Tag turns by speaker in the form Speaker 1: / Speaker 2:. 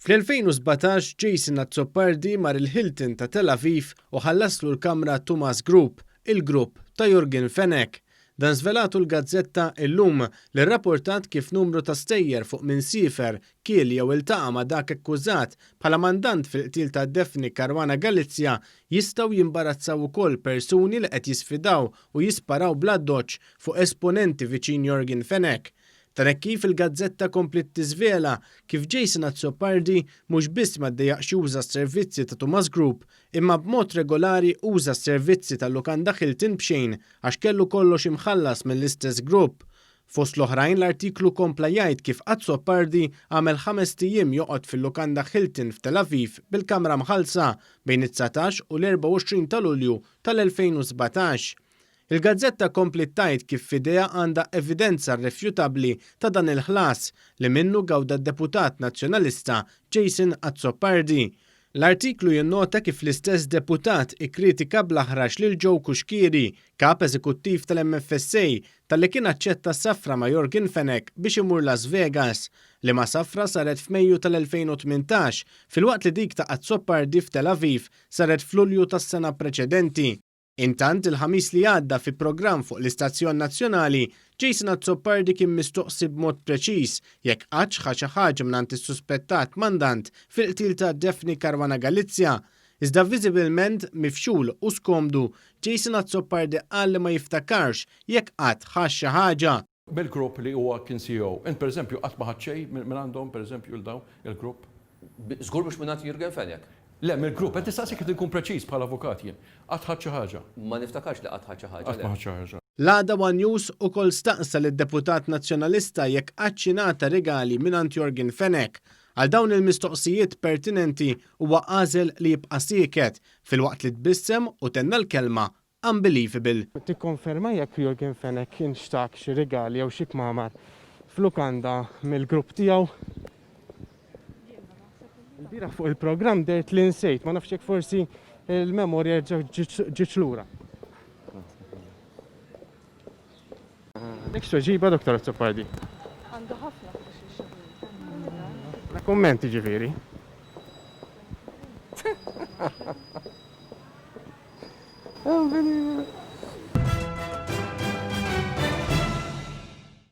Speaker 1: Fl-2017 Jason Azzopardi mar il-Hilton ta' Tel Aviv u ħallaslu l-kamra Tumas Group, il-grupp ta' Yorgen Fenech. Dan żvelatu l-gazzetta Illum li rrapportat kif numru ta' stejjer fuq min siefer, kiel jew iltaqa' ma' dak akkużat bħala mandant fil-qtil ta' Daphne Caruana Galizia jistgħu jimbarazzaw ukoll persuni li qed jisfidaw u jisparaw bl-addoċċ fuq esponenti viċin Yorgen Fenech. Dan hekk kif il-gazzetta kompliet tiżvela kif Jason Azzopardi mhux biss ma ddejjaqx juża s-servizzi ta' Tumas Group imma b'mod regolari uża s-servizzi tal-lukanda Hilton b'xejn għax kellu kollox imħallas mill-istess grupp. Fost l-oħrajn l-artiklu kompla jgħid kif Azzopardi għamel ħamest ijiem joqgħod fil-lukanda Hilton f'Tel Aviv bil-kamra mħallsa bejn it-19 u l-24 ta' Lulju tal-2017. Il-gazzetta kompliet tgħid kif f'idejha għandha evidenza rrifjutabbli ta' dan il-ħlas li minnu gawda d-deputat Nazzjonalista Jason Azzopardi. L-artiklu jinnota kif l-istess deputat ikkritika bl-aħrax lil Joe Cuschieri, Kap Eżekuttiv tal-MFSA, talli kien aċċetta safra ma' Yorgen Fenech biex imur Las Vegas, liema safra saret f'Mejju tal-2018 filwaqt li dik ta' Azzopardi f'Tel Aviv saret f'Lulju tas-sena preċedenti. Intant, il-Ħamis li għadda fi programm fuq l-istazzjon nazzjonali, Jason Azzopardi kien mistoqsi b'mod preċiż jekk qattx ħa xi ħaġa mingħand is-suspettat mandant fil-qtil ta' Daphne Caruana Galizia. Iżda viżibilment mifxul u skomdu, Jason Azzopardi qal li ma jiftakarx jekk qatt ħax xi ħaġa.
Speaker 2: Mill-grupp li huwa kien CEO. Int pereżempju qatt ma ħadt xejn mingħandhom pereżempju 'l dawn il-grupp?
Speaker 3: Żgur mhux mingħand Jurgen Fenech.
Speaker 2: Le, mill-grupp. Qed nistaqsik qed inkun preċiż bħala avukat jien. Qatt ħadt xi ħaġa?
Speaker 3: Ma niftakarx li qatt ħadt xi ħaġa, le.
Speaker 2: Qatt ma ħadt xi ħaġa.
Speaker 1: L-għada one News ukoll staqsa lid-deputat Nazzjonalista jekk qattx ingħata rigali mingħand Yorgen Fenech. Għal dawn il-mistoqsijiet pertinenti huwa għażel li jibqa' sieket, filwaqt li tbissem u tenna l-kelma Unbelievable.
Speaker 4: Tikkonferma jekk Yorgen Fenech kienx tak xi rigali jew xi kmamar f'lukanda mill-grupp tiegħu? Ilbieraħ fuq il-programm dehrt li nsejt, ma nafx jekk forsi l-memorja ġietx lura. Għandek x'tweġiba, Dottor Azzopardi?
Speaker 5: Għandu ħafna fuq xiex
Speaker 4: Bla kumment jiġifieri. Unbelievable.